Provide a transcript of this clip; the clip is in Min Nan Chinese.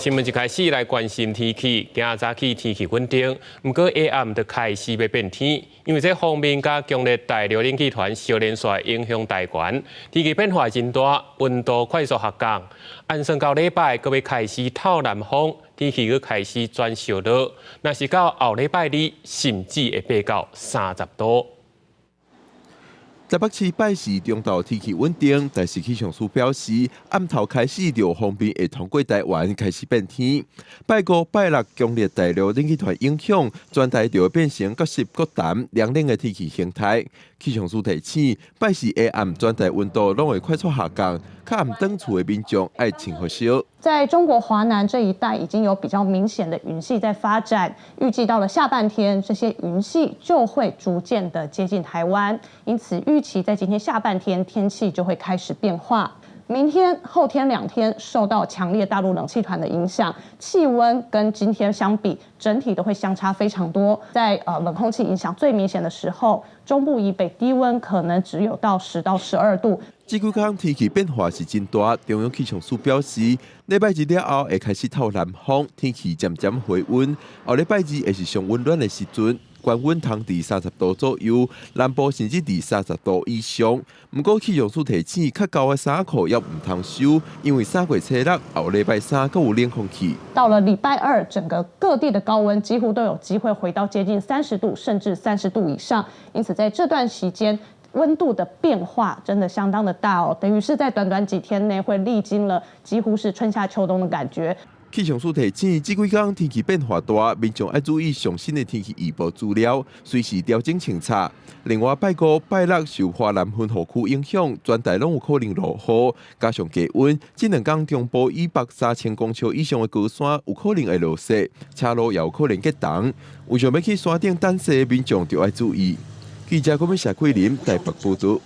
新聞一開始來關心天氣，今仔早起天氣穩定，毋過下暗就開始欲變天，因為這鋒面佮強烈大陸冷氣團相連紲影響台灣，天氣變化真大，溫度快速下降。按算到禮拜，閣欲開始透南風，天氣閣開始轉燒熱，若是到後禮拜二，甚至會爬到30度。台北市拜四中晝天氣穩定，但是氣象署表示，暗頭開始就鋒面會通過台灣開始變天。拜五、拜六強烈大陸冷氣團影響，全台就會變成閣濕閣乾涼冷的天氣形態。氣象署提醒，拜四下暗全台溫度攏會快速下降，較暗轉厝的民眾愛穿予少。在中國華南這一帶已經有比較明顯的雲系在發展，預計到了下半天，這些雲系就會逐漸的接近台灣，因此預期在今天下半天天氣就會開始變化。明天、後天兩天受到強烈大陸冷氣團的影響，氣溫跟今天相比，整體都會相差非常多。在冷空氣影響最明顯的時候，中部以北低溫可能只有到10到12度。這幾工天氣變化是真大，中央氣象署表示，禮拜一了後會開始透南風，天氣漸漸回溫。後禮拜二會是上溫暖的時陣，高溫通佇30度左右，南部甚至佇30度以上。毋過氣象署提醒，較厚的衫褲猶毋通收，因為三月初六後禮拜三閣有冷空氣。到了禮拜二，整個各地的高溫幾乎都有機會回到接近三十度，甚至三十度以上。因此，在這段時間，溫度的變化真的相當的大哦，等於是在短短幾天內會歷經了幾乎是春夏秋冬的感覺。氣象署提醒，這幾工天氣變化大，民眾愛注意上新的天氣預報資料，隨時調整穿插。另外，拜五、拜六受華南雲雨區影響，全台攏有可能落雨，加上低溫，這兩工中部以北3000公尺以上的高山有可能會落雪，車路也有可能結凍。有想欲去山頂等雪的民眾就愛注意。記者郭美社桂林台北報導。